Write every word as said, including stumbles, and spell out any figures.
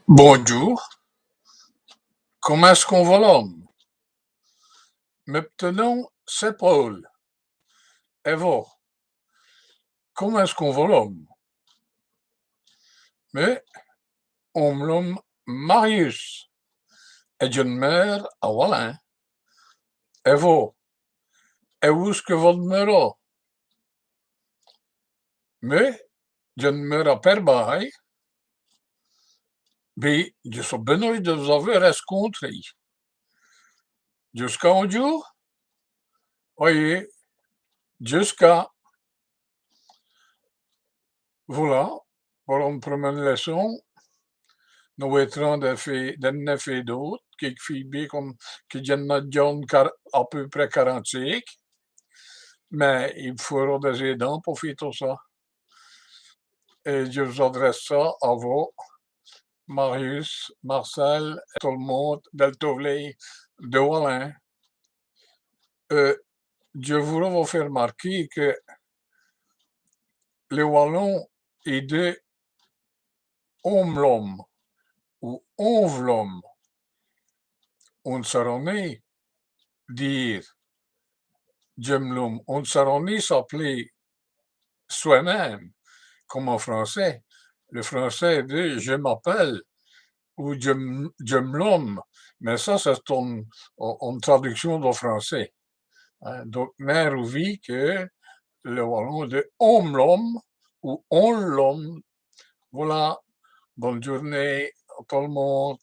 Bondjoû. Comint èst-ce qu'on vos lome ? Mè p'tit nom, c'èst Paul. Èt vos, comint èst-ce qu'on vos lome ? Mè, on m' lome Marius. Èt dji d'meure à Walin. Èt vos, èwou-ce qui vos d'meurez ? Mè, dji d'meure à Pèrbaye. Bén, dji so bén-auje di vos-aveûr rèscontré. Djusqu'a on djoû ? Oyi, djusqu'a. Vola, po one prumêre lèçon, nos vêtrans d'è fé, d'è fé d'ôtes, qui fét bén come qui dj'ènn' a dèdja à pô près quarante-cénq, mins i m' faura dès-èdants po fé tot ça. Èt dji v's-adrèce ça à vos, Marius, Marcèl, èt tot l' monde dèl tauléye di Walin. Èt dji vôreu vos fé r'mârquer qui lès Walons i dît on m' lome ou on v' lome. On n' sârè nén dîre dji m' lome, on n' sârè nén s'apeler soi-même, come è francès. Lès Francès i dît je m'appelle ou dji m', dji m' lome, mins ça c'è-st-one, one traducsion dè francès. Hin, donc, mins on vèt qui lès Walons i dît on m' lome ou on l' lome. Vola, bone djoûrnéye à tot l' monde.